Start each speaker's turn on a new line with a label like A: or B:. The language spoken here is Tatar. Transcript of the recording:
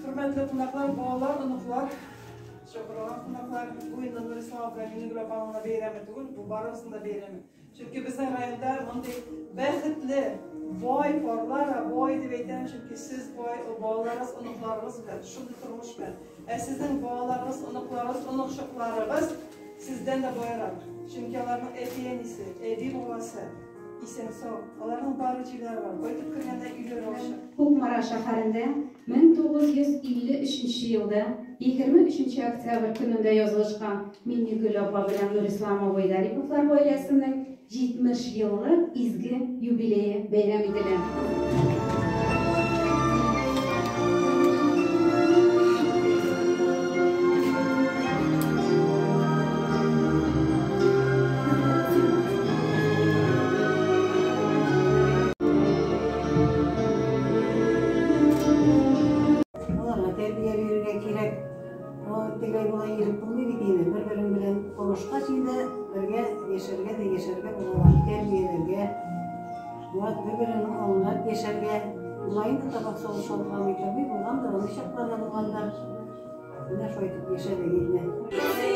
A: Хөрмәтле кунаклар, балалар, оныклар, чакырылган кунаклар, бу инде Нурислам белән Миннегөл апаның гына бәйрәме түгел, бу барыбызның да бәйрәме. Чөнки безнең районда мондый бәхетле, бай парлар, бай дип әйтәм, чөнки сез бай, балаларыгыз, оныкларыгыз белән, шундый тормыш белән. Ә сезнең балаларыгыз, оныкларыгыз, оныкчыкларыгыз сездән дә байрак. Чөнки аларның әти-әнисе, әби-бабасы исән-сау. Аларның бары җирләре бар. Кайтып кергәндә өйләре ачык.
B: Кукмара шәһәрендә 1953 елда 23 октябрь көнендә язылышкан Миннегөл апа белән Нурислам абый Гариповлар гаиләсенең 70 еллык изге юбилее бәйрәм ителә.
C: Аларга тәрбия бирергә кирәк. Алар тегеләй болай йөреп булмый бит инде. Бер-берең белән кавышкач инде бергә яшәргә дә яшәргә балаларны тәрбияләргә. Вот бер-береңне аңлап яшәргә. Болай инде табак салып шалтырамый тормый, булгандыр, андый чаклар да булгандыр. Менә шулай итеп яшәдек инде.